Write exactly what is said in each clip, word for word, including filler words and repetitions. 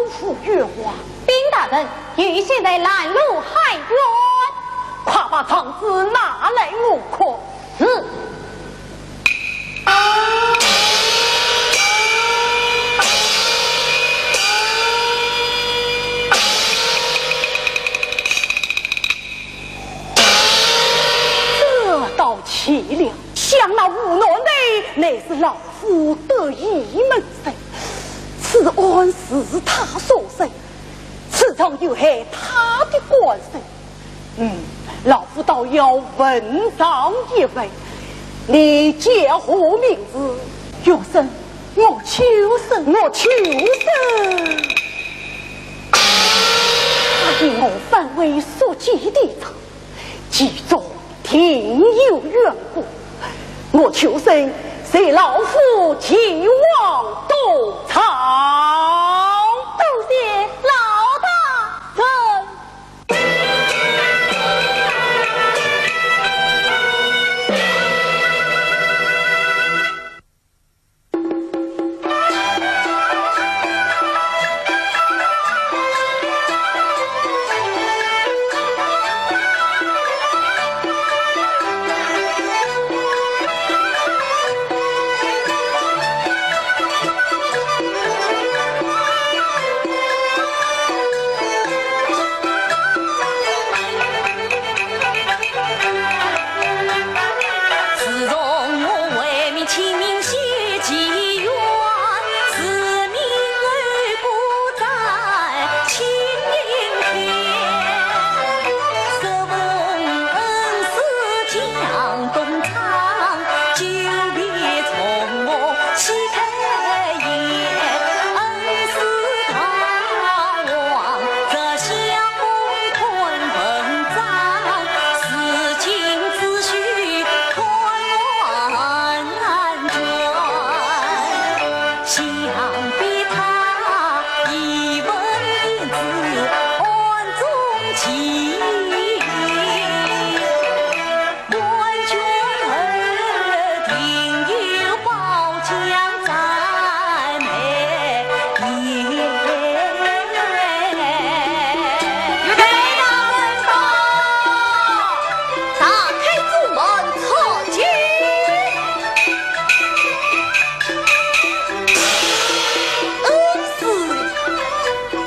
府月华。禀大人，有信在拦路喊冤。快把状纸拿来我看。是。这倒奇了，想那吴南台乃是老 夫得意门生，此案是他所生，此状有害他的官声。嗯，老夫倒要问上一问，你叫何名字？学生，我秋生。我秋生。他因我反胃宿疾的症，其中 定有缘故，我秋生随老夫前往督察。多谢老大人。 自从我为民请命谢济冤，自命而不在清平天。受封恩师江东昌，久别重逢喜开颜。恩师大王 这相公看文章，如今只需看完卷。想必他已闻胭脂案中情， 完全而定有保驾在眉眼。有大人到，打开朱门，参见。恩师。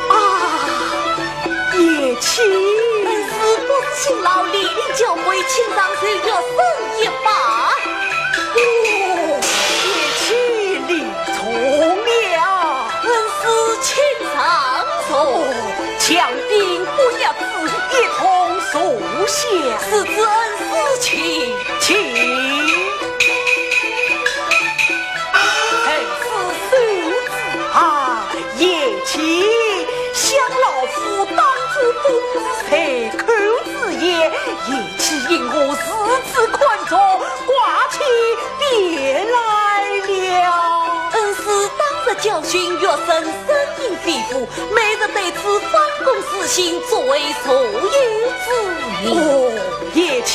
啊，贤妻。恩师不辞辛劳，莅临教诲，请上受学生一拜。哦，贤妻礼重了。恩师请上坐。哦，强兵不入寺，一同坐下。是，恩师请。 请。恩师受旨啊，贤妻，想老夫当初本是随口之言，贤妻因我如此看重，挂起匾来了。恩师当日教训学生，声音非凡，每日对此反躬自省，作为所有之人。哦，贤妻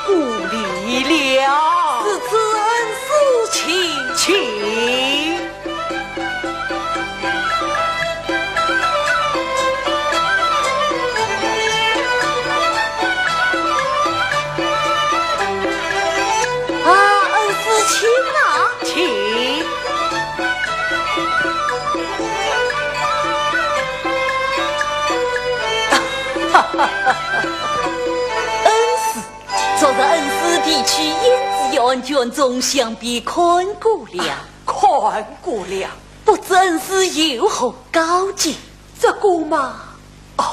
过礼了。是，恩师请。请。啊，恩师请啊。请。 恩师，昨日恩师提取胭脂案卷宗，想必看过了。看过了。不知恩师有何高见？这个嘛，哦，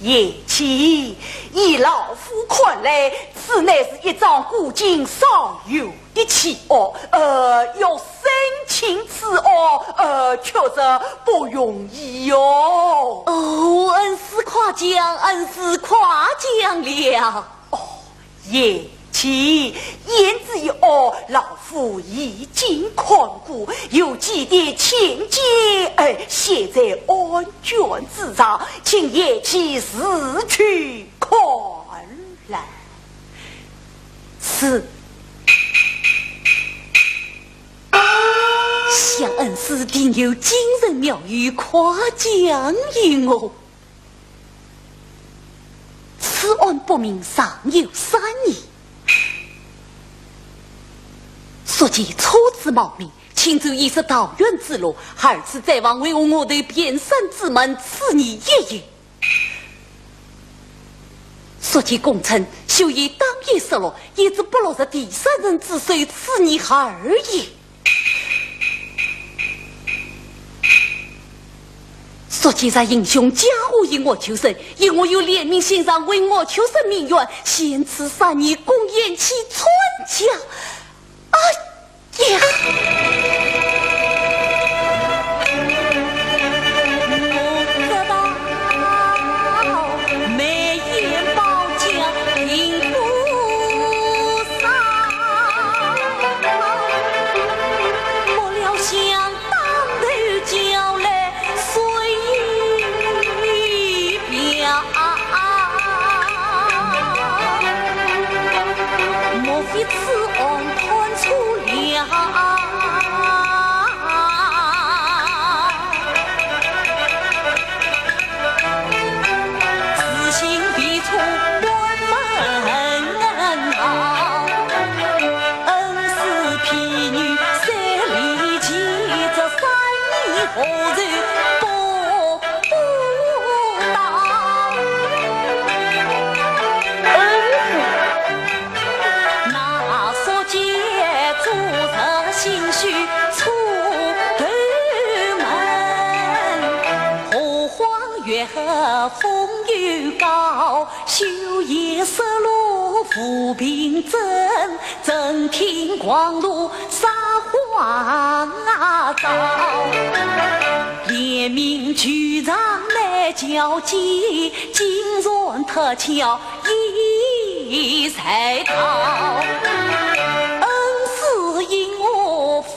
贤妻，以老夫看来，此乃是一桩古今少有 的奇案，呃，要审清此案，呃，确实不容易哟。哦，恩师夸奖，恩师夸奖了。哦，贤妻，胭脂一案，老夫已经看过，有几点浅见，呃，写在案卷之上，请贤妻自去看来。是。想恩师定有精神妙语夸奖于我。此案不明尚有三疑。宿介初次冒名，请转一时桃源之路，二次再访为何我头遍山之门，此疑一有。 宿介供称，绣鞋当夜失落，一直不落入第三人之手，此疑二疑。宿介杀英雄家父于岳秋生，因何有怜悯心肠为岳秋生鸣冤，现此三疑公然起冤家。 哎呀！我知道，眉眼宝剑并不少，不料想当头叫来 谁表？莫非此案看错了？自信必出关门道。 恩师譬喻山里奇则三疑何处不到？恩师。那宿介昨日心绪出头门，何况月黑风又高， 绣鞋失落无凭证，怎听狂鹿撒谎招？怜悯举杖难交接，金船脱壳一人逃。恩师因何 翻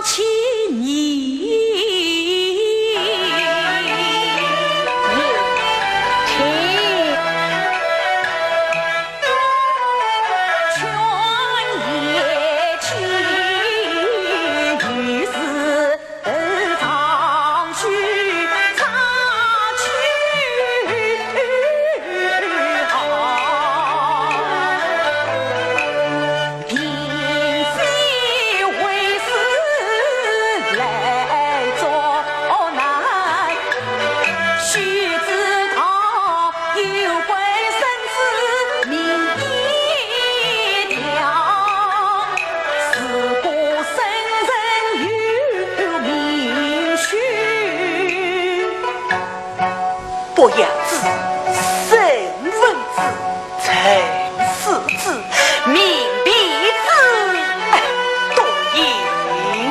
起疑。伯牙子，圣文子，陈世子，命皮子，哎，董英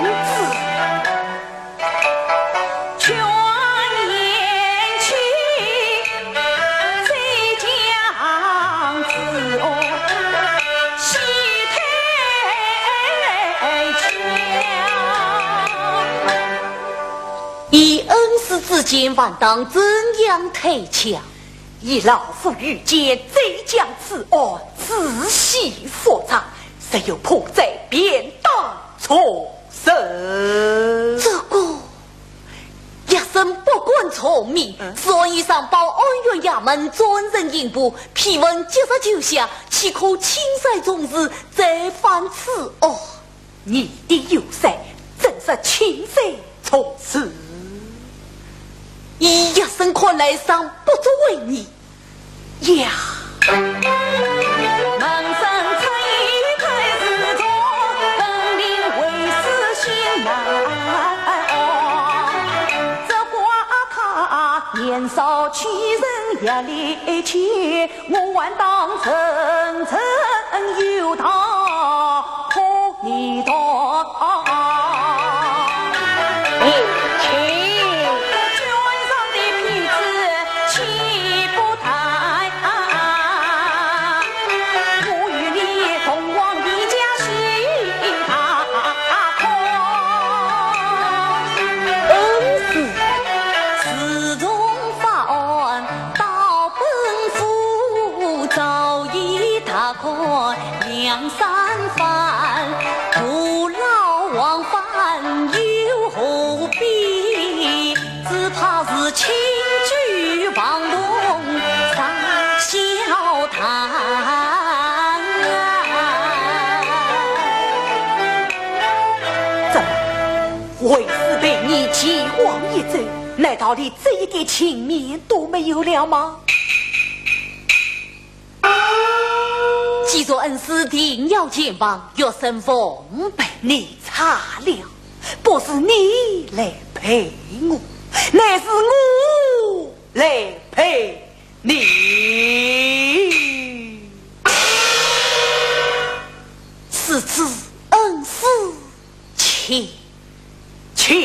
子。 依恩师之见，还当怎样退却？依老夫愚见，再将此案仔细复查，若有破绽，便当重审。这个 学生不敢从命，嗯。此案已上报安远衙门，专人刑部，批文即日就下，岂可轻率从事，再犯此案？你的有罪，怎是轻率从事？依学生看来，尚不足为疑。 呀。哎，请。恩师。 到本府，早已踏过梁山关，徒劳往返又何一晃一周，难道连这一点情面都没有了吗？既然恩师定要前往，学生奉陪。你差了，不是你来陪我，乃是我来陪你。是子恩师。 请，请。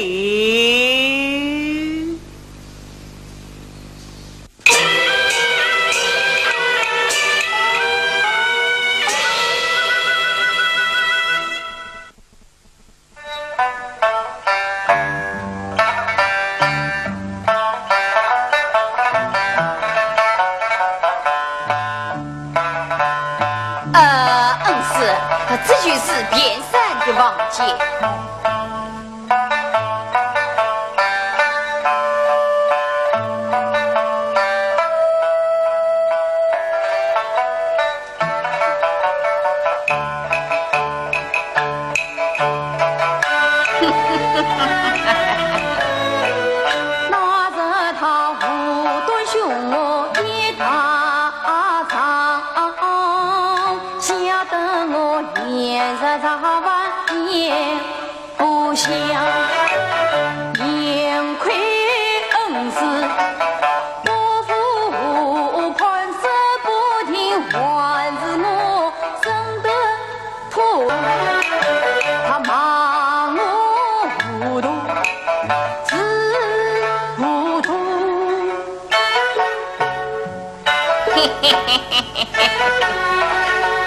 呃，恩师，这就是卞山的房间。那日他无端凶我一大场，吓得我连日茶饭也不下，幸亏恩师不服，看着不停，还是我生得 他骂我糊涂，是糊涂。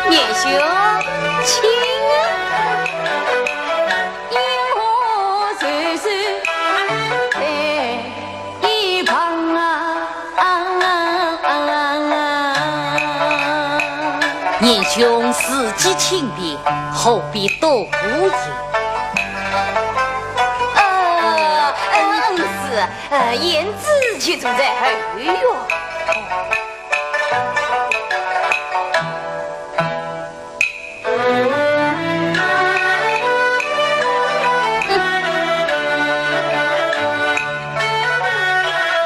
年兄，请啊。因我岁数，哎， 一旁啊。年兄自己请便，何必多言？呃，恩师，呃，贤侄就住在后院。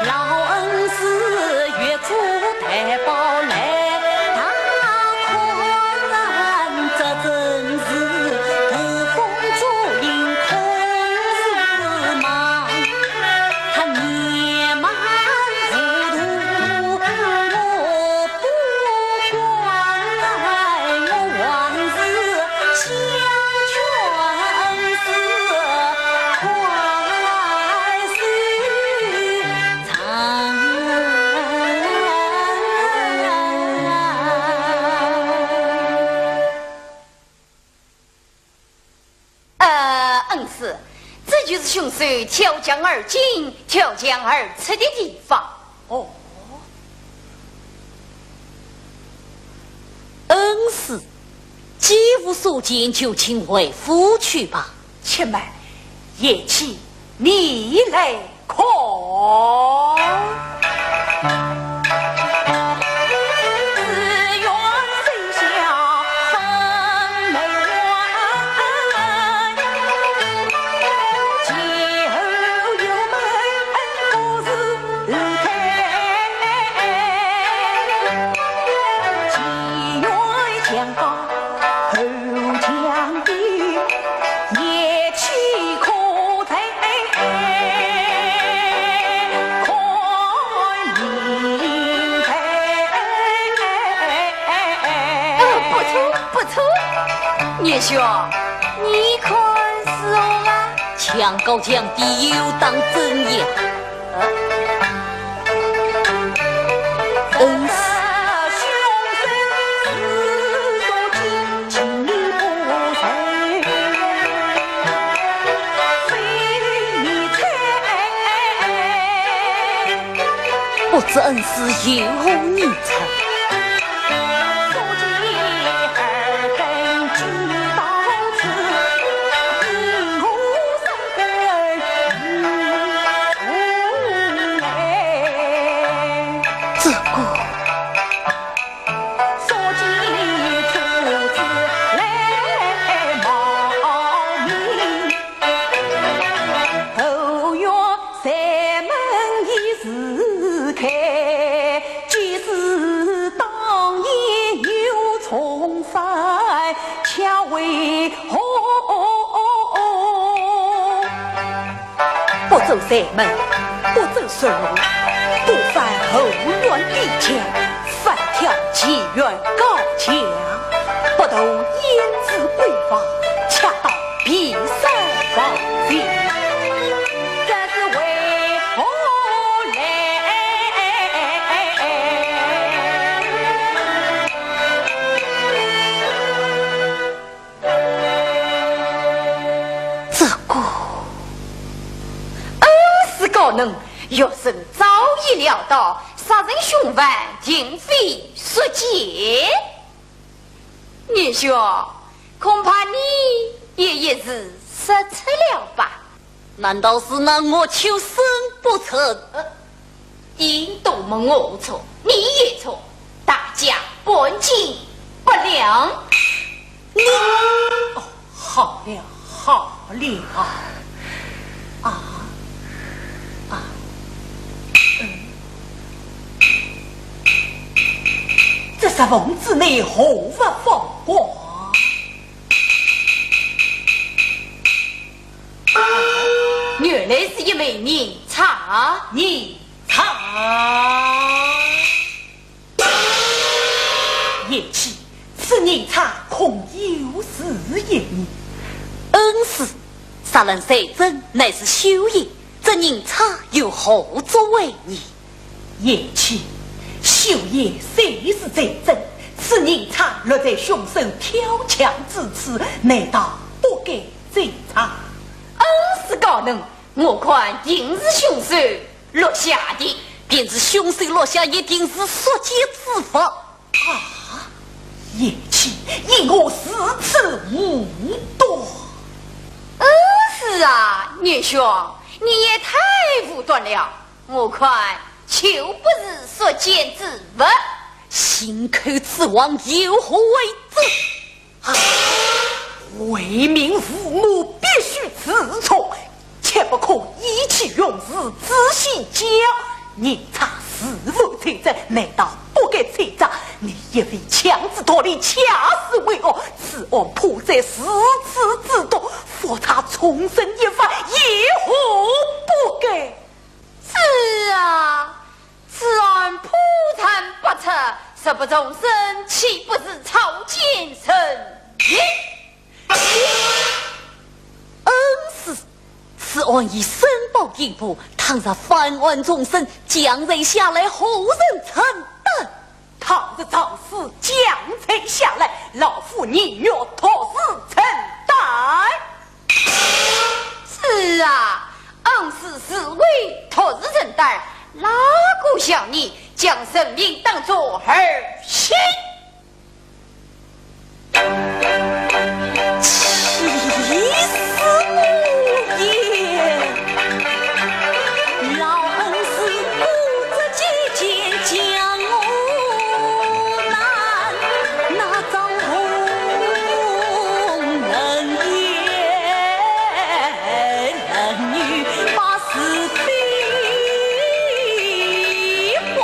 老恩师越俎代庖来，大款人这真是捕风捉影，困是忙。 他年迈糊涂，我不管，我还是想劝恩师快收场。 呃，恩师，这就是凶手跳墙而进、跳墙而出的地方。哦，恩师，既无所见，就请回府去吧。且慢，贤侄，你来 看。呃，不错，不错。年兄，你看如何啊？墙高墙低，有当真呀。 恩师。不知恩师有何念头？ 这个，山门，不走顺路，不返后院边墙，反跳前院高墙，不渡胭脂闺房，恰到避暑房前，这是为何来？这个，恩师高人，学生早已料到，杀人凶犯定非宿介。年兄，恐怕你也一时失策了吧？难道是那恶囚沈不成？呃， 应当问我错，你也错，大家半斤八两。你，哦，好了，好了。啊，啊，嗯，这石缝之内何物放光？ 原来是一枚银钗。银钗？贤妻，此银钗恐有事也呢？恩师，杀人罪证乃是休宴，这银钗又何足为疑？ 贤妻，休宴虽是罪证，此银钗落在凶手跳墙之处，难道不该追查？恩师高人，我看定是凶手落下的。便是凶手落下，一定是宿介之物。啊，贤妻，因何如此武断？恩师啊，年兄，你也太武断了。 我看就不是宿介之物。信口雌黄，有何为证？啊，为民父母必须自重，切不可意气用事，自信骄傲。银钗是否罪证，难道不该追查？你一味强词夺理，恰是为恶。此案破绽如此之多，复查重审一番，有何不该？ 是啊，此案破绽百出，若不重审，岂不是草菅人命？恩师，此案已申报刑部，倘若翻案重审，将来下来何人承担？ 倘若赵氏将在下来，老夫宁愿托死承担。是啊，恩师自会托死承担，哪个像你将人命当作儿戏？ 气死我也！老恩师不知节俭，将我难，那张红人也能与百事非 正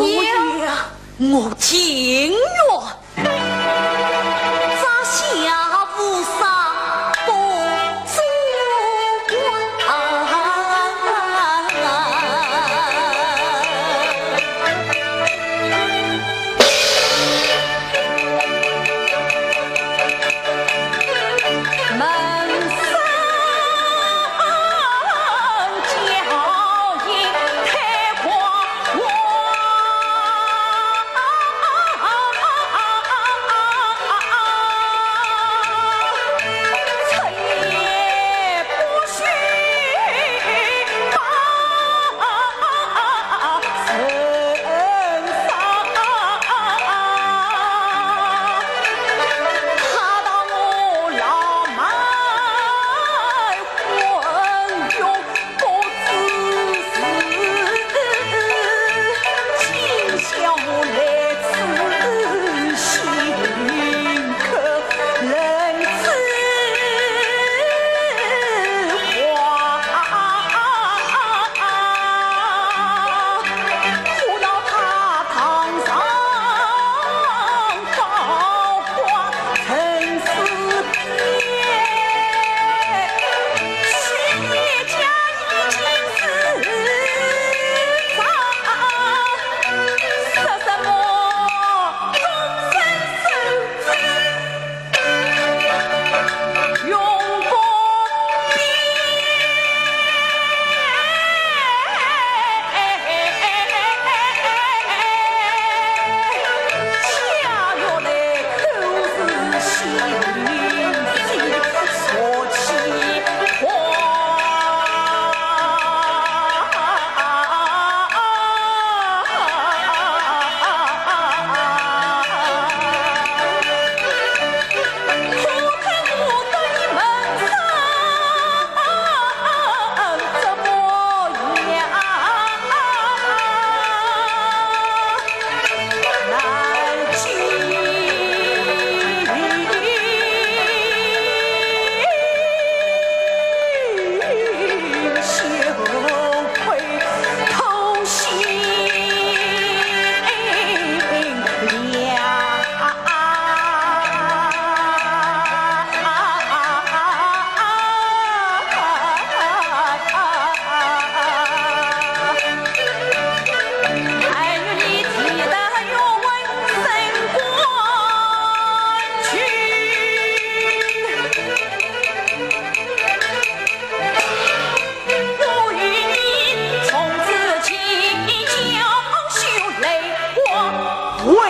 也，我情愿。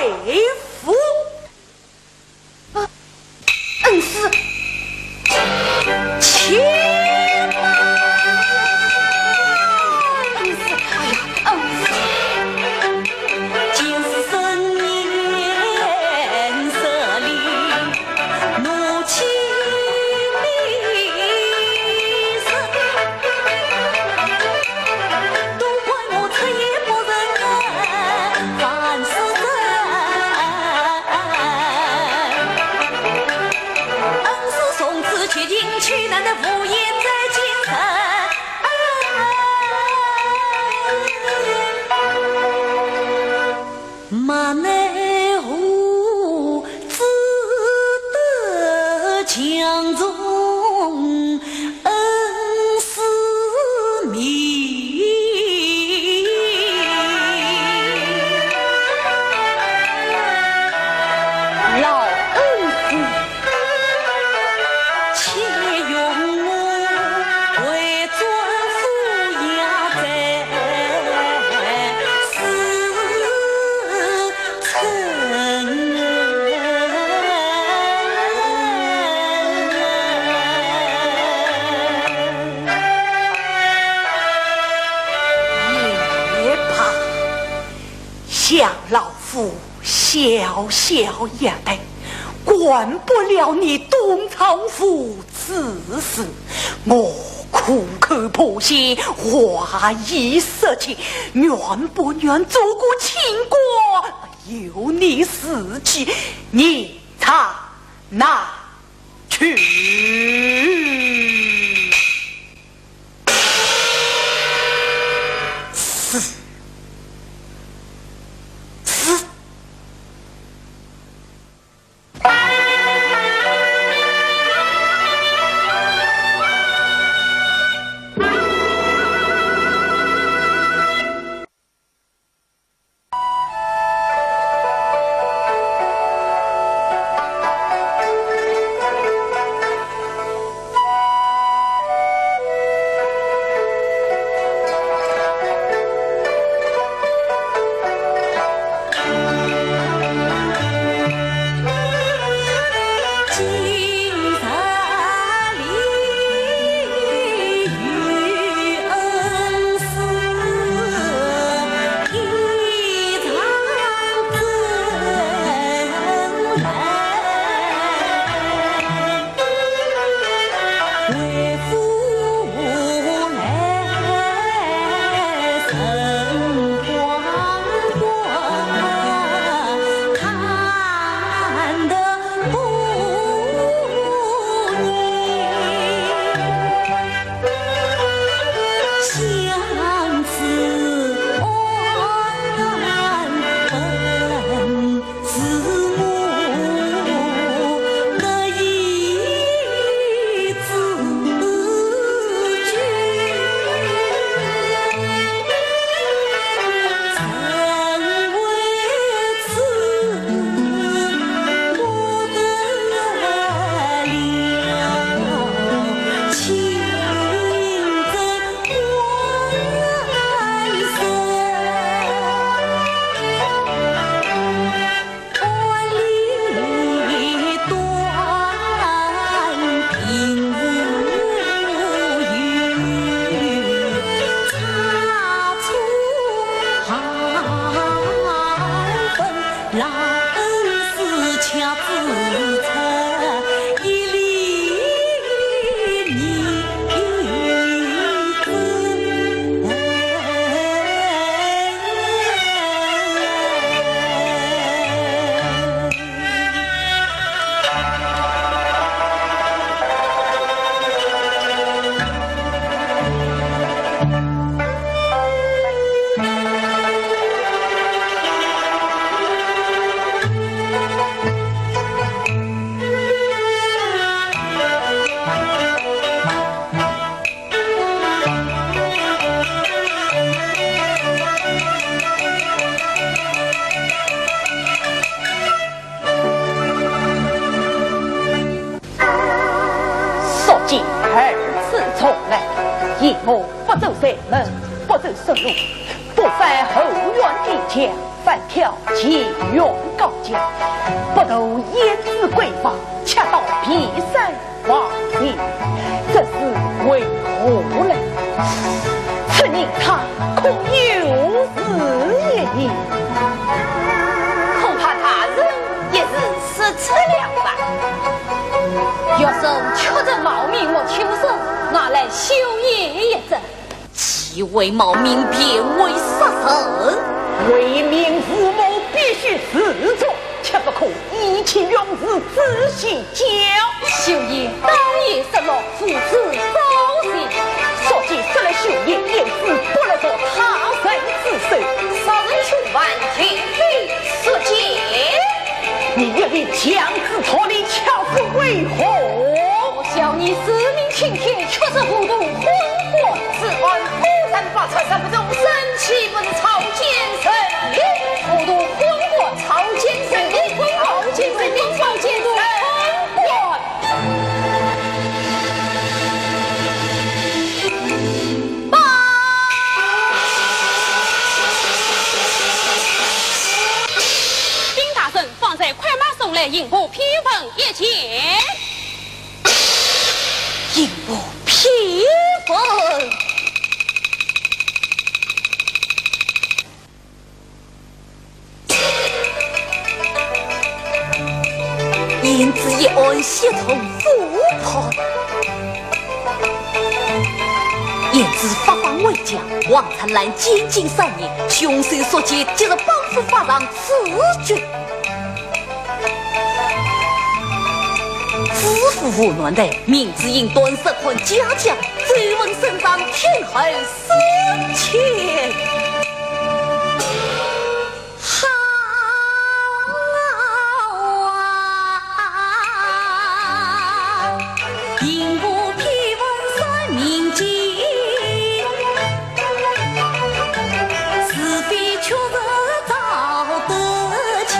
回府。啊，恩师，且慢，恩师，哎呀，恩师。 老恩师。 也罢，想老夫小小一代，管不了你东昌府此事。我苦口婆心，话已说尽，愿不愿做个清官，由你自己。你在哪去？是。 是。 宿介二次重来，因我不走前门，不走侧路，不返后院地墙，反挑前院高墙，不图胭脂闺房，却到别山望京，这是为何来？此人他可有是也？恐怕大人一时失策了吧？学生确实冒名，我亲身拿来修验一证。 既为冒名，便为杀人。为民除谋，必须自重，切不可意气用事，仔细教。修验当夜失落，父子早亡。宿介速来修验，胭脂不落到他人之手。杀人凶犯，定非宿介。你一味强词夺理，巧是为何？我笑你自命青天，却是糊涂昏官。 此案果然百出，实不中，生气问草菅人命。糊涂昏官，草菅人命，草菅人命，草菅人命。禀大人，方才快马送来刑部批文一件。 刑部批文。胭脂一案，悉从复判。胭脂发放回家，王春兰监禁三年，凶手宿介即日绑赴法场，处决。 知府吴南岱，明知影断，实看假假，奏闻圣上，听候审判。好啊，刑部批文三名间， 是非曲直找得清。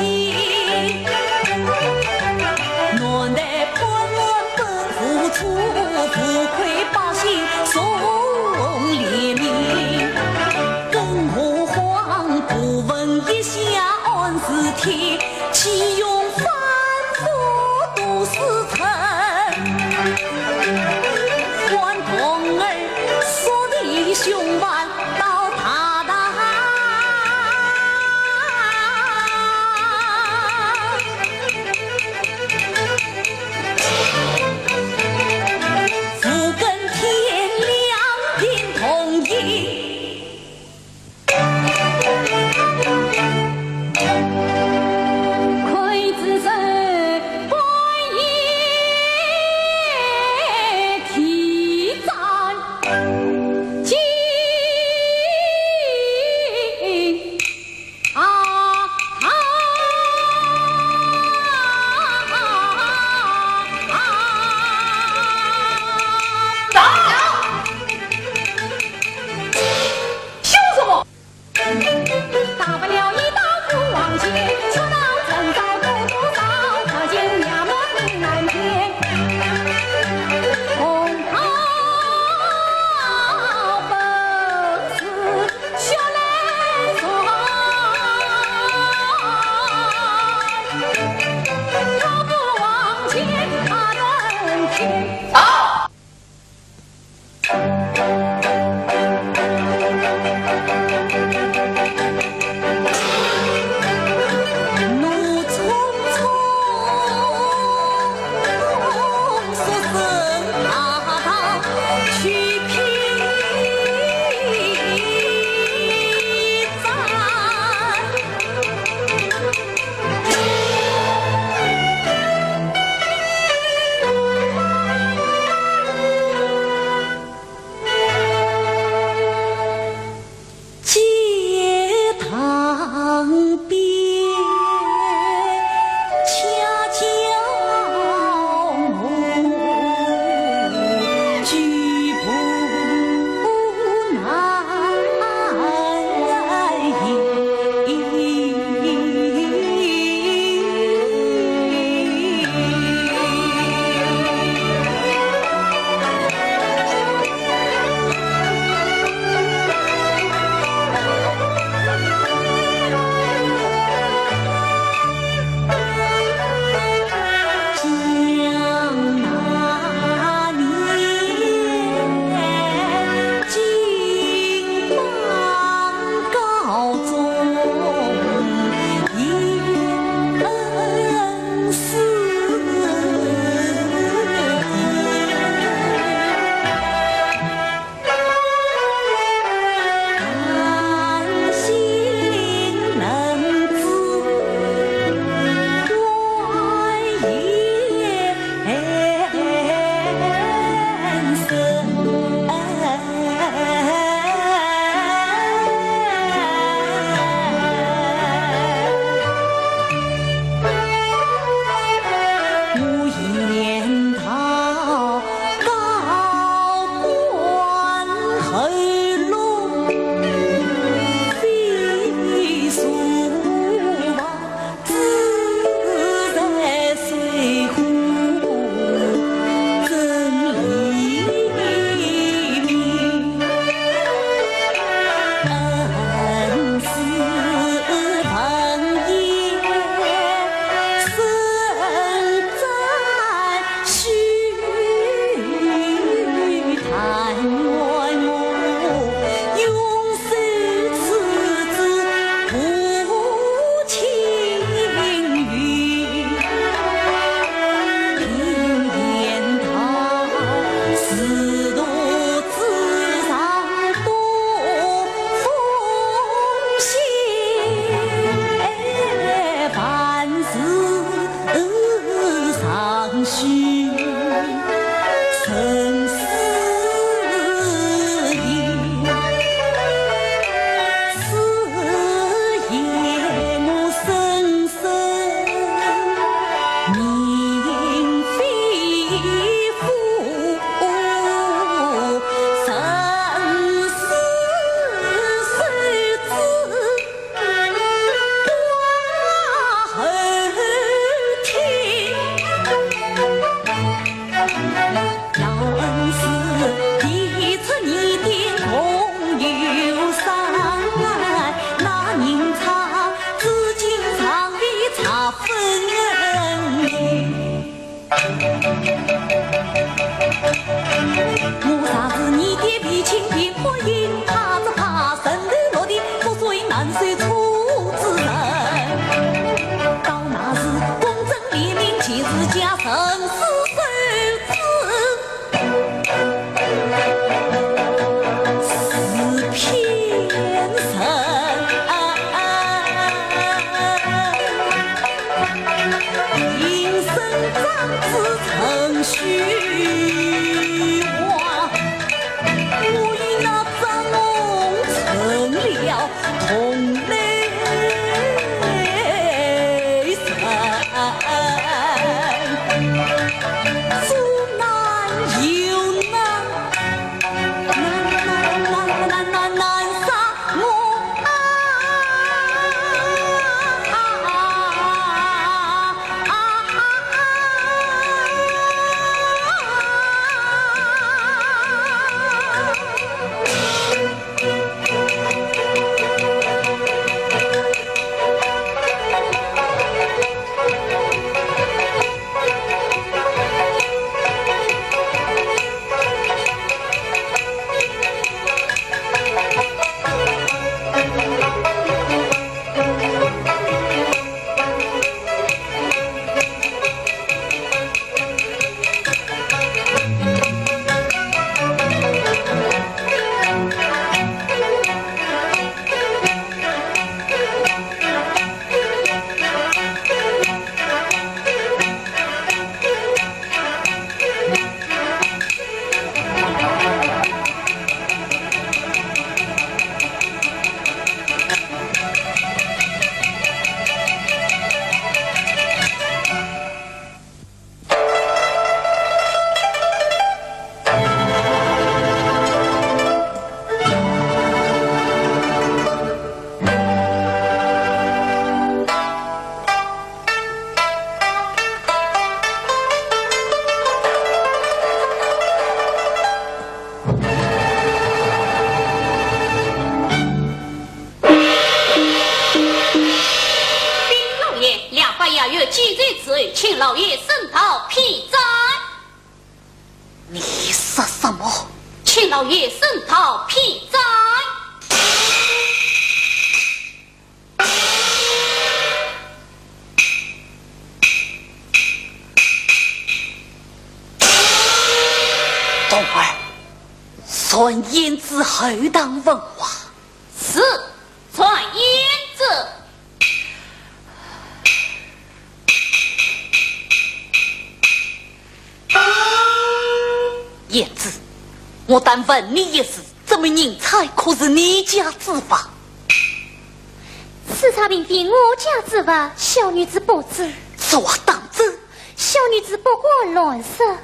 南岱判案本无错，无愧百姓宋廉明。更何况不问一下案是天，岂用反复多时辰。 还童儿速提凶犯到大堂，五更天亮定铜印。 刽子手半夜提斩，金我若是你的避亲兵，不应怕只怕，人头落地，覆水难收出之人。到那时，公正廉明，其实家生死受之。 是骗人。平生长子成虚妄，我与那张龙成了同类人。 做男又难，难，难，难，难，难杀我啊！禀老爷，廖八爷有急罪之后，请老爷升堂批斩。你说什么？请老爷升堂批斩。 童儿，传胭脂后堂问话。是，传胭脂。胭脂，我但问你一事，这枚银钗可是你家之物？ 此钗并非我家之物，小女子不知。做当真？小女子不敢乱说。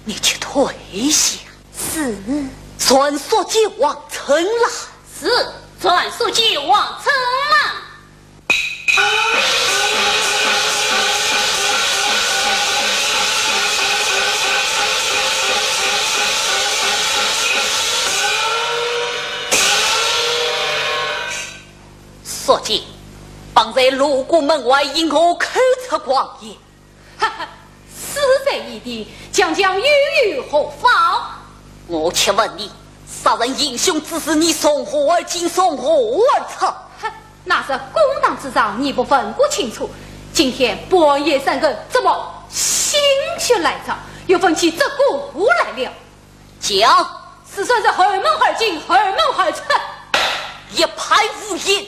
你去退下。是。传宿介王成来。是，传宿介王成来。 宿介，方才路过门外，因何口出狂言？哈哈，死罪已定，将将又有何妨？我且问你，杀人行凶之时，你从何而进，从何而出？哼，那日公堂之上，你不问个清楚，今天半夜三更，怎么心血来潮，又问起这个来了？ 讲。是算是后门而进，后门而出。一派胡言。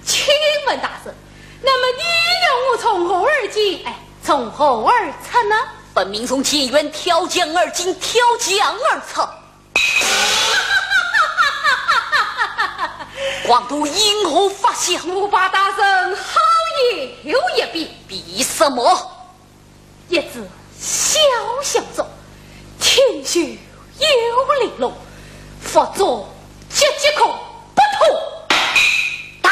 请问大人，那么你要我从何而进？哎，从何而出呢？分明从前院跳墙而进，跳墙而出。狂徒因何发笑？我把大人好也有一比。比什么？ 一只小香烛，天秀又玲珑，佛珠节节空，不通。大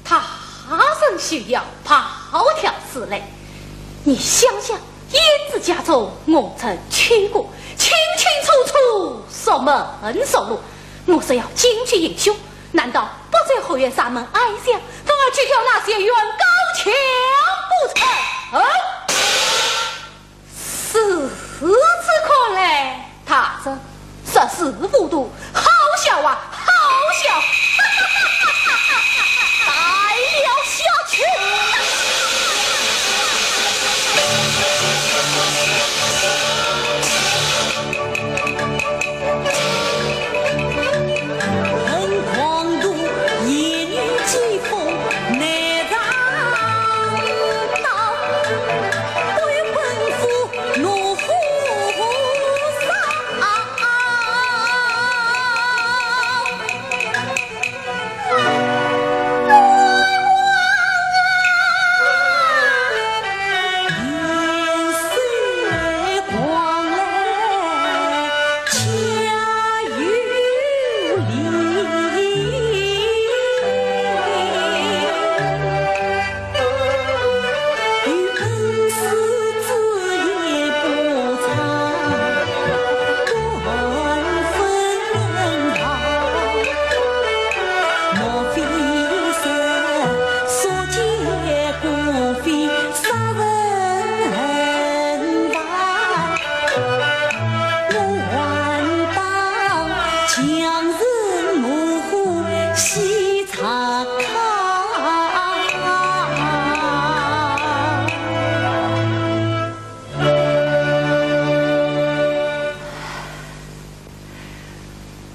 胆！大人休要暴跳如雷，你想想，胭脂家中我曾去过，清清楚楚，熟门熟路，我若要进去行凶，难道后院山门矮小，反而去挑那些远高墙不成。嗯，如此看来，大人实是糊涂，好笑啊，好笑！再聊下去。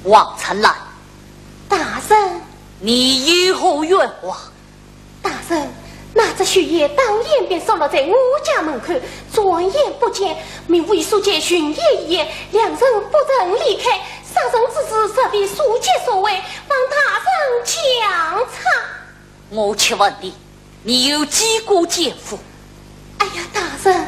王春兰，大人，你有何冤枉？大人，那只绣鞋当夜便散落在我家门口，转眼不见，命我与宿介寻鞋一夜，两人不曾离开，杀人之事实为宿介所为，望大人详查。 我且问你，你有几个奸夫？哎呀，大人，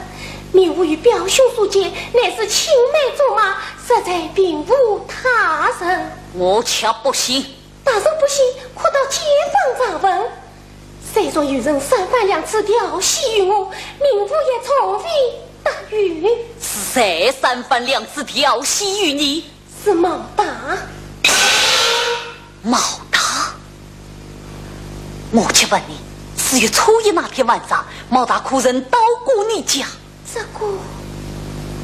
命我与表兄宿介乃是青梅竹马，实在并无他人。我却不信。大人不信，可到街坊查问。虽说有人三番两次调戏于我，命我也从未答应。是谁三番两次调戏于你？ 是毛大。毛大？我且问你，四月初一那天晚上，毛大可曾到过你家？这个，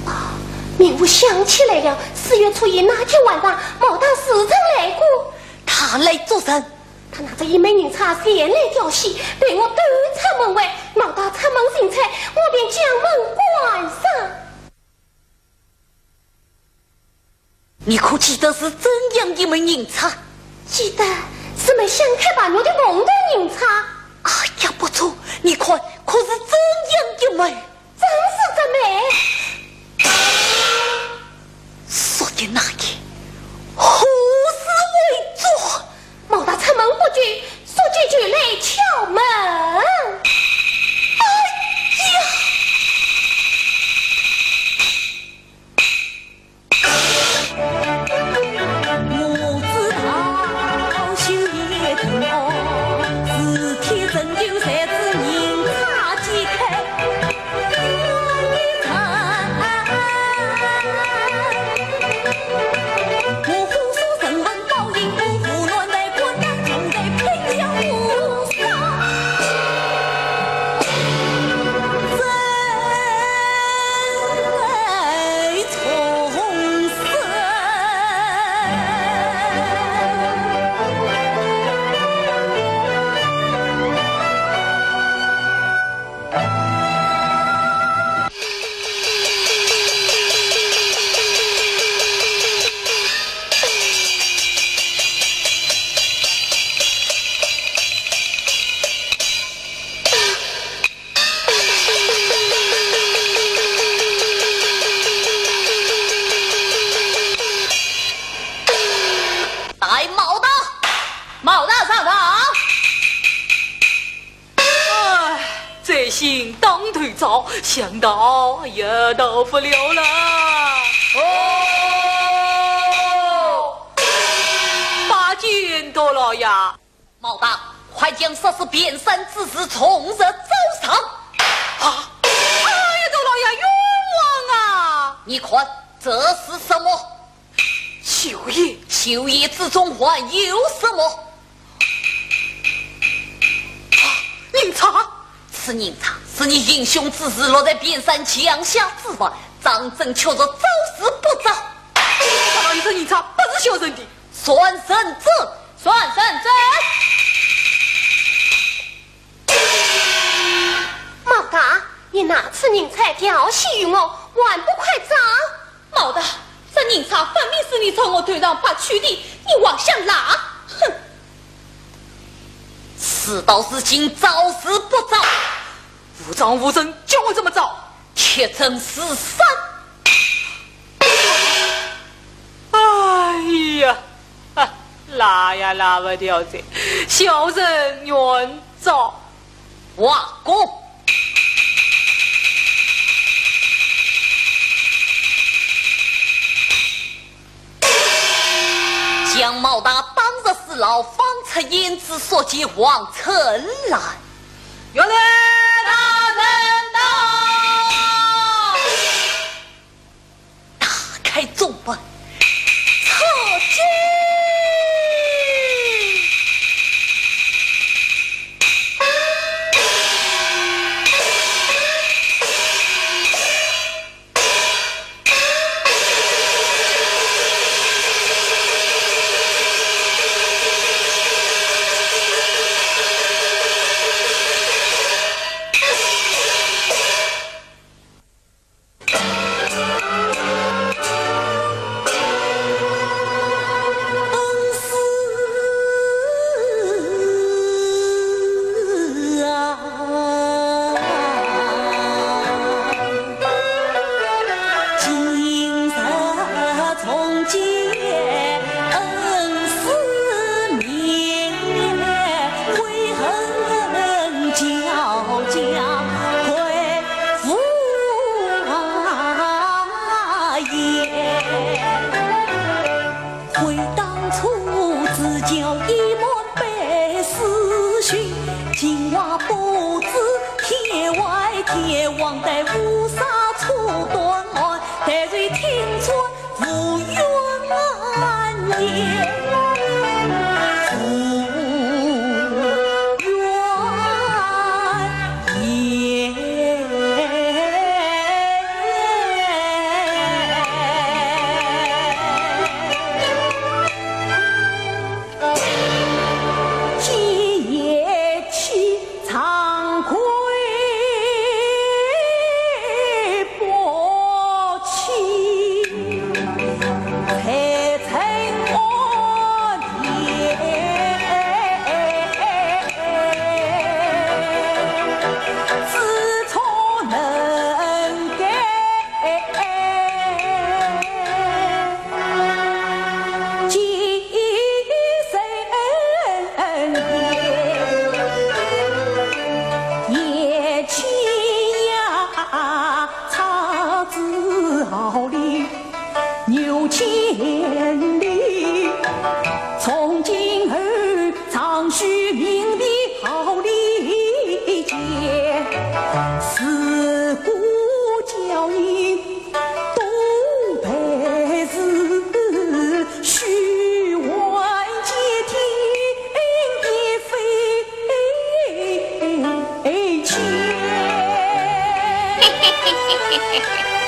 啊，命我想起来了，四月初一那天晚上，毛大是曾来过。他来做甚？他拿着一枚银钗前来调戏，被我赶出门外。毛大出门寻钗，我便将门关上。 你可记得是怎样一枚银钗？记得，是枚镶嵌白玉的凤头银钗。哎呀，不错，你看，可是这样一枚？正是这枚。说的那个，何时为作？毛大出门不久，宿介就来敲门。哎呀！ 带毛大，毛大上堂。哎，罪行当头遭，想逃也逃不了了。哦，拜见大老爷。 毛大，快将说是卞三之事从实招上。啊！哎呀，大老爷，冤枉啊！你看，这是什么？绣鞋。绣鞋之中还有什么？是人差，是你行凶之时落在匾山墙下之外，张真却是招是不招？看到一只人差，不是小人的。算人证。算人证。毛大，你拿此人差调戏于我，还不快招？ 毛大，这人差分明是你从我头上拔去的，你还想赖？哼！事到如今，招是不招？无证无证，叫我怎么招？铁证如山。哎呀，啊，赖也赖不掉哉，小人愿招。 画供。将毛大绑入死牢，放出胭脂、宿介、王春兰。有礼，大人到。 打开重门，出去。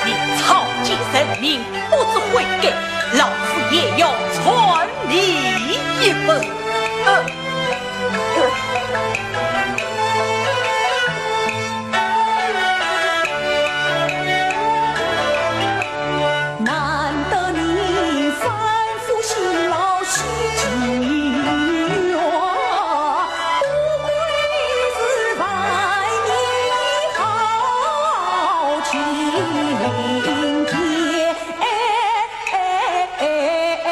你草菅人命，不知悔改，老夫也要传你一本。呃 哎哎哎哎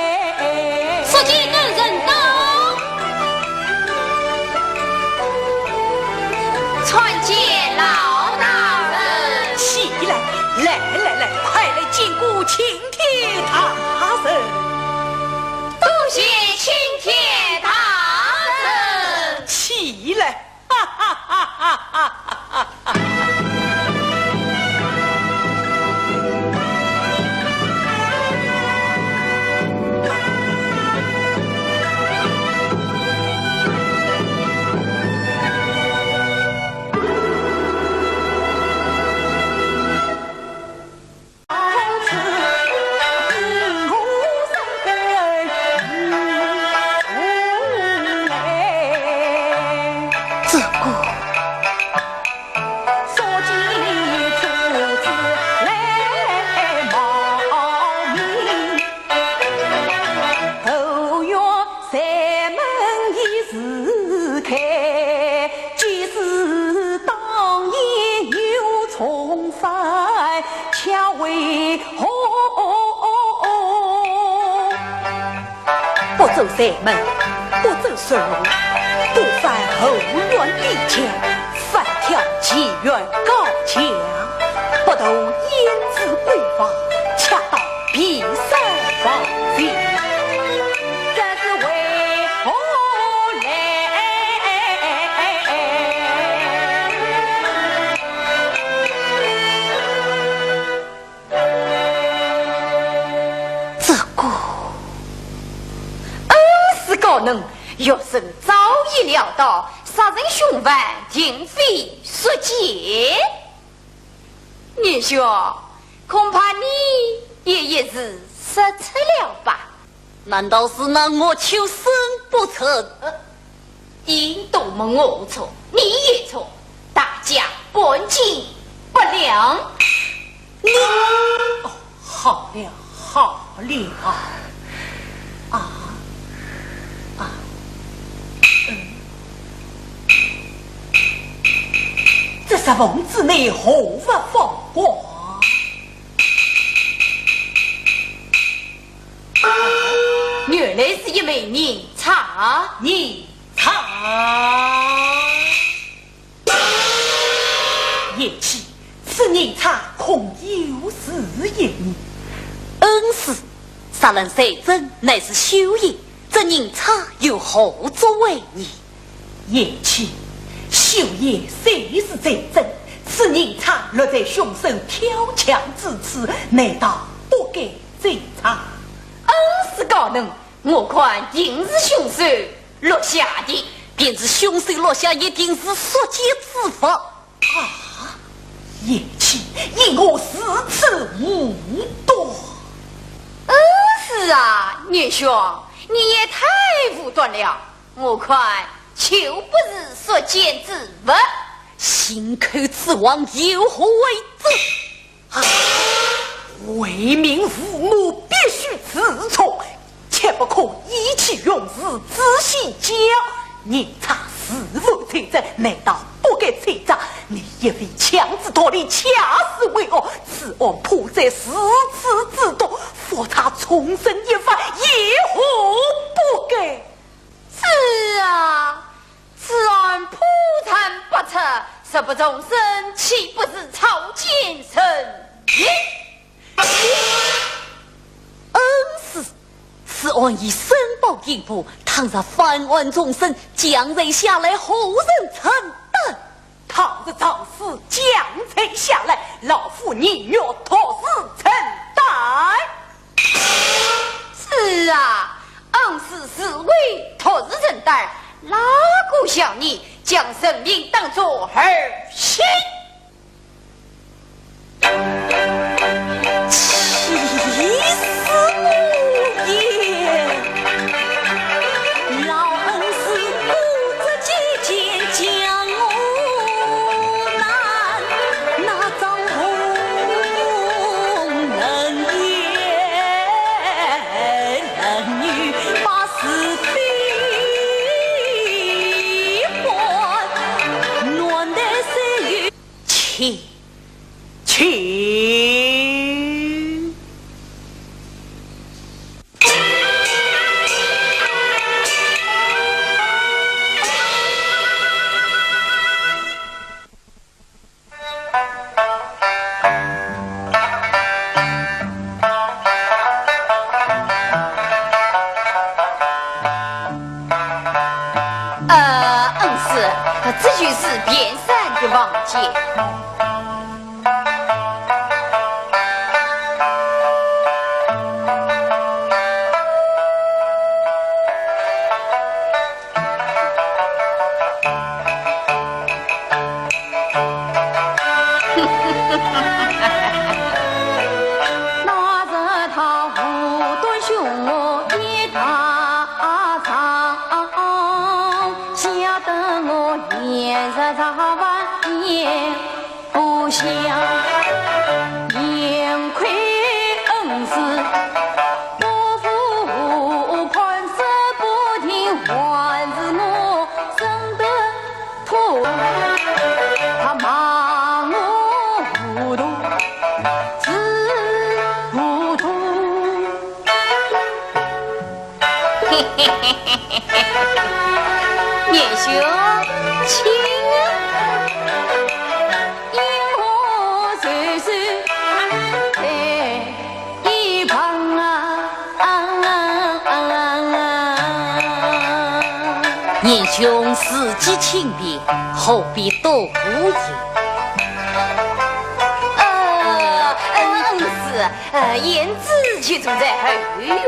这个。 不走柴门，不走石路，不返后院地墙，反跳前院高墙，不渡胭脂闺房，恰到避暑房前。这是为何来？ 这个。恩师高能，学生早已料到，杀人凶犯定非宿介。年兄，恐怕你也一时失策了吧？ 难道是那恶囚沈不成？呃，你多么龌龊，你也错，大家半斤八两。你，哦，好了，好了。啊，啊，嗯。这石缝之内何物放光？ 原来是一枚银钗。银钗？贤妻，此银钗恐有事也呢？恩师，杀人罪证乃是休宴，这银钗又何足为疑？贤妻，休宴虽是罪证，此银钗落在凶手跳墙之处，难道不该 追查。恩师高能，我看定是凶手落下的。便是凶手落下，一定是宿介之物。啊，贤妻，因何如此武断？恩师啊，年兄，你也太武断了。我看就不是宿介之物。信口雌黄，有何为证？ 啊，为民父母必须自重，切不可意气用事，自戏骄。银钗是否罪证，难道不该追查？你一味强词夺理，恰是为恶。此案破绽如此之多，复查重审一番，有何不该？是啊， 此案破绽百出，若不重审，岂不是草菅人命？恩师，此案已申报刑部，倘若翻案重审，将罪下来，何人承担？倘若赵氏将罪下来，老夫宁愿独自承担。 是啊，恩师自会独自承担，哪个叫你将人命当作儿戏？气死我也！老恩师不知己间将我难，那遭红人也。 请，请。 呃，恩师，这就是卞三的房间。 那日他无端凶我一大场，吓得我年兄，请啊。年兄自己请便，何必多胡言？呃，恩师，呃，贤侄就住在后院。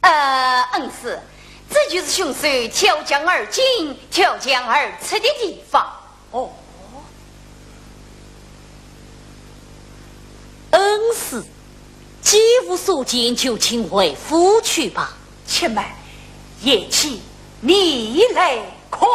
呃，恩师，这就是凶手跳墙而进、跳墙而出的地方。哦。恩师，既无所见，就请回府去吧。且慢，贤侄，你来 看。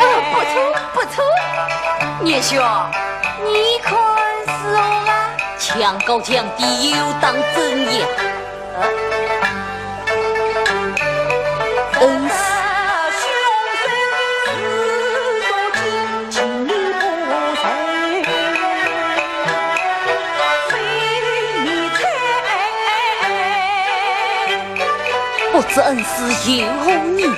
呃，不错，不错。年兄，你看如何啊？墙高墙低，有当真呀。 恩师。不知恩师有何疑问？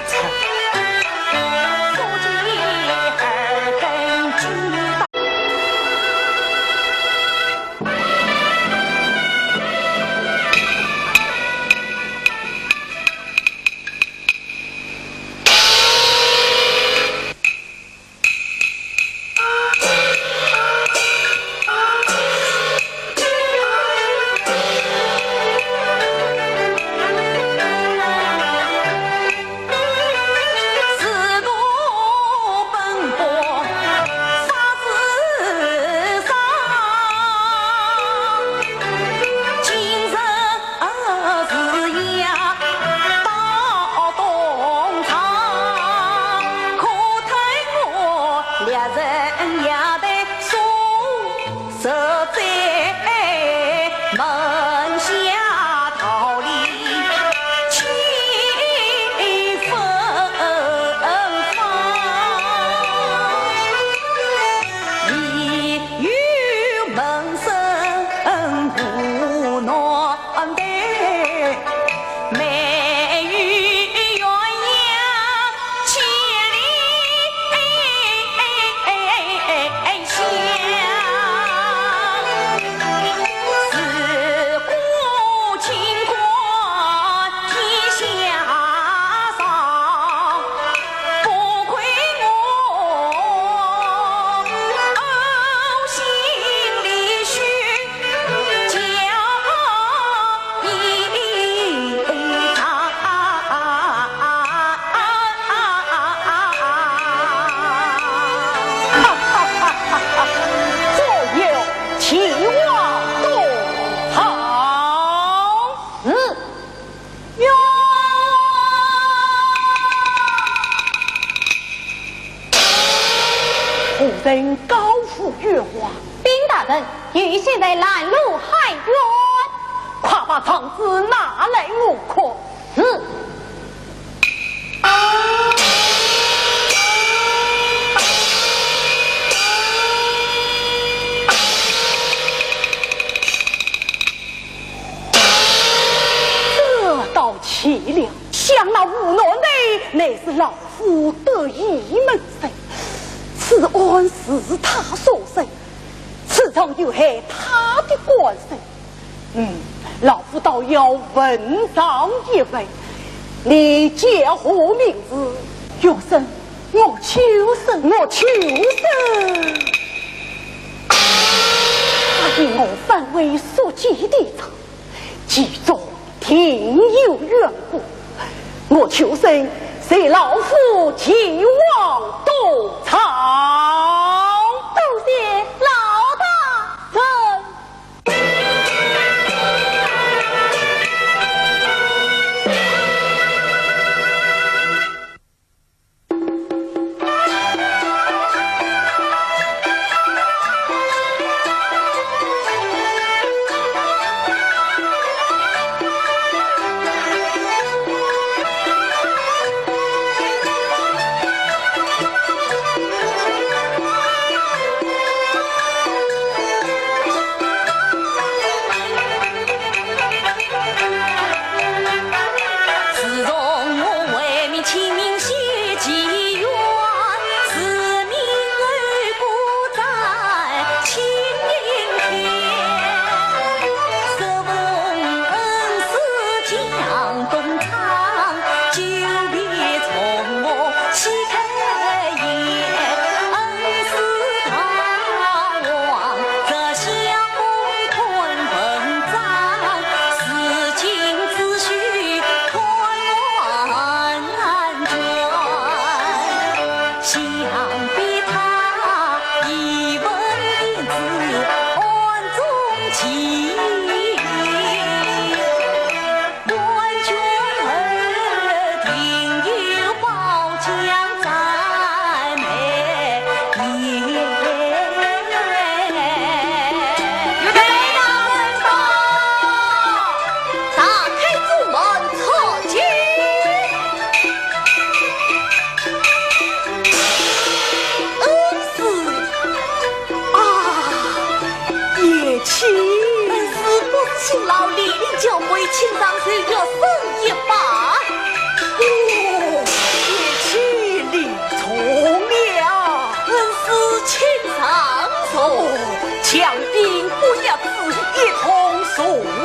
臣告诉月华。禀大人，御史在拦路喊冤。快把状纸拿来我看。是。这倒奇了，想那吴南台乃是老 夫得意门生，此案是他所审，此状有害他的官声。嗯，老夫倒要问上一问，你叫何名字？学生，我秋生。我秋生。他因我反胃宿疾的症， 其中定有缘故，我秋生随老夫前往督察。多谢老大人。 自从我为民请命修其院，自命而不在清净天。受封恩师江东昌，久别重逢喜开颜。恩师大王，这下 功昆文章，如今只需看完卷。想必他已闻胭脂案中情，完卷后定有褒奖赞美。 有大人到，打开朱门，参见。恩师。啊，贤妻。恩师不辞辛劳，莅临教诲，请上首，学生一拜。哦，贤妻礼 重了。恩师请上座。哦，强兵不压制，一同坐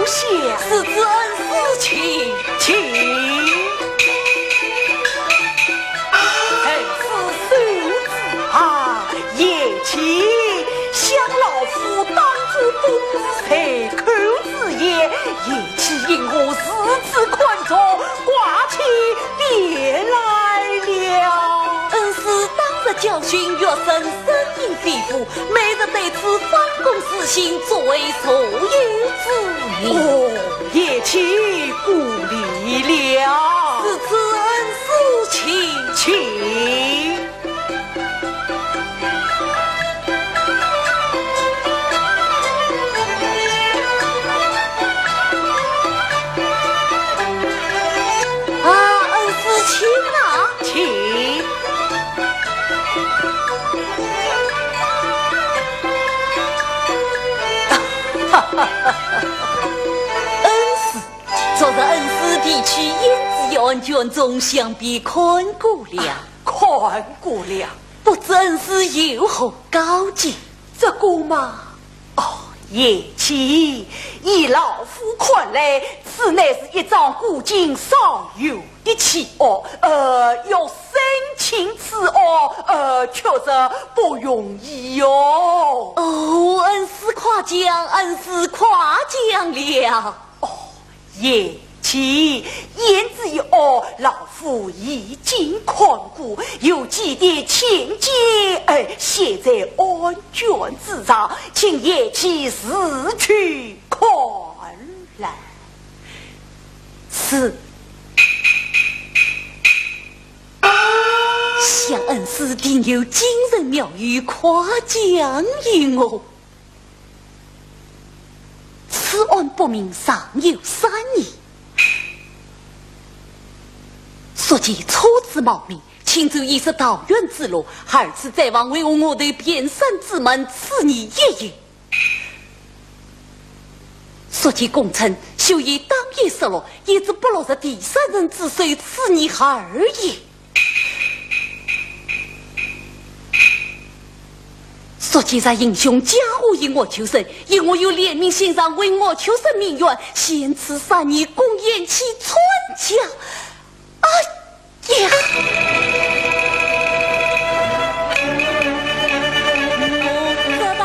下。是，恩师请。请。恩师受旨啊，贤妻，想老夫当初本是才口之言，贤妻因我如此看重， 挂起匾来了。恩师当日教训，学生深印肺腑，每日对此反躬自省，作为所有之人。哦，贤妻过礼了。是，恩师请。请。 啊，恩师请啊。请。恩师，昨日恩师提取胭脂案卷，总想必看过了。看过了。不知恩师有何高见？这个嘛，哦，贤妻，依老夫看来，此乃是一桩古今少有的奇案，呃，要审清此案，呃，确实不容易哟。哦，恩师夸奖，恩师夸奖了。哦，贤妻，胭脂一案，老夫已经看过，有几点浅见，哎，写在案卷之上，请贤妻自去看来。是。想恩师定有精神妙语，快讲与我。此案不明尚有三年，宿介初次冒名，请走一十道远之路，二次再往，为何我投卞山之门，此年一月？ 宿介供称，绣鞋当夜失落，一直不落入第三人之手，此年二月。宿介若行凶，假话与岳秋生，因我有怜悯心肠，为岳秋生鸣冤，限此三年，共延期参加。 哎呀！我知道，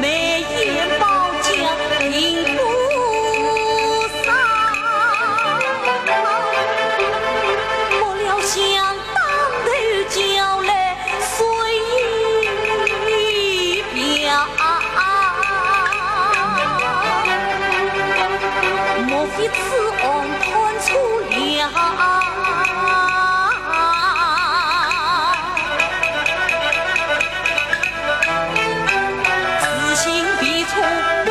眉眼包浆并不少，不料想当头叫来 水表，莫非此案判错了？自信必错官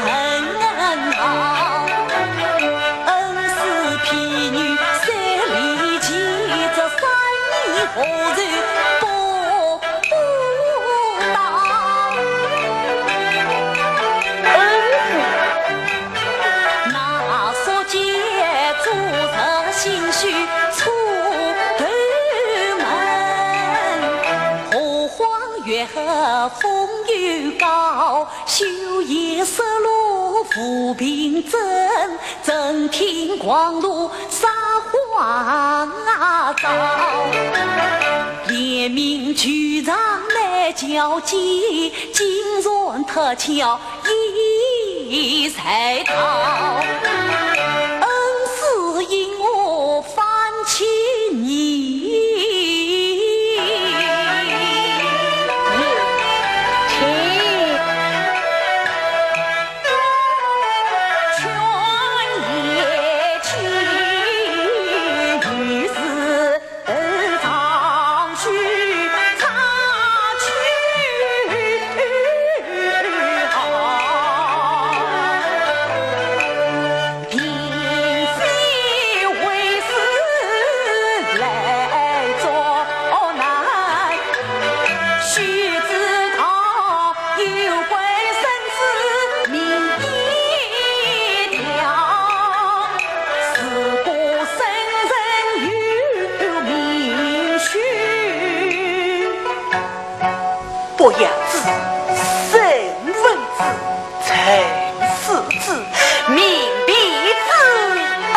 门道。 恩师譬喻三年前，这三年何日不到？恩师。那宿介昨日心绪出头门，何况月黑风又高， 绣鞋失落无凭证，怎听狂徒撒谎招。连名聚场难交集，竟然脱壳已在逃。恩师因我 反起疑。请。劝贤妻，与是 伯牙子、沈文子、陈四子、闵婢子、哎，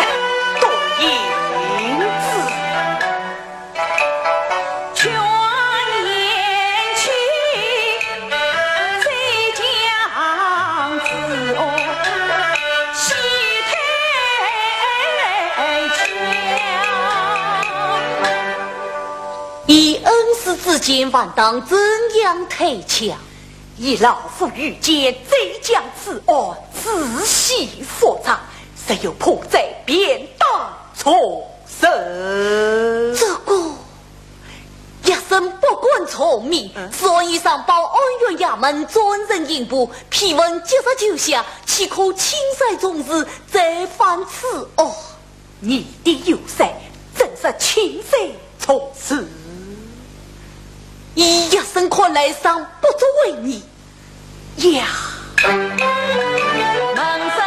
董英子。 依恩师之见，还当怎样退却？依老夫愚见，再将此案仔细复查，若有破绽，便当从 这个，学生不敢从命，嗯。所以上报安远衙门专人刑部，批问即日就下，岂可轻率从事，再犯此案？你的有罪，怎是轻率从事？依学生看来，尚不足为疑。 呀。恩师。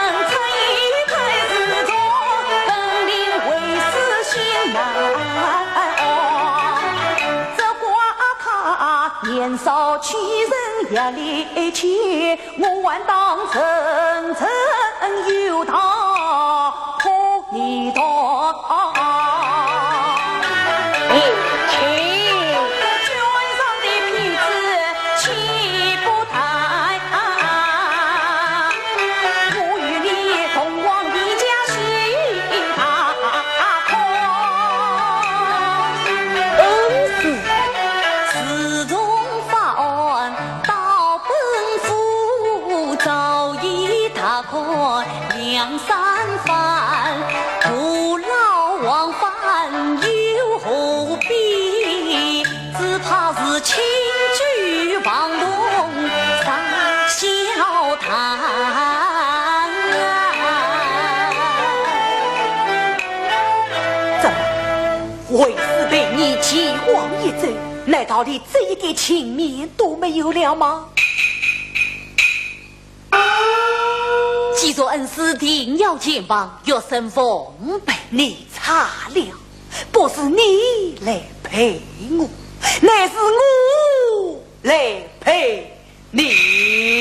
到本府，早已踏过梁山关，徒劳是轻举妄动上小堂。怎么，为师陪你前往一走，难道连这一点情面都没有了吗？ 既然恩师定要前往，学生奉陪。你差了，不是你来陪我，乃是我来陪你。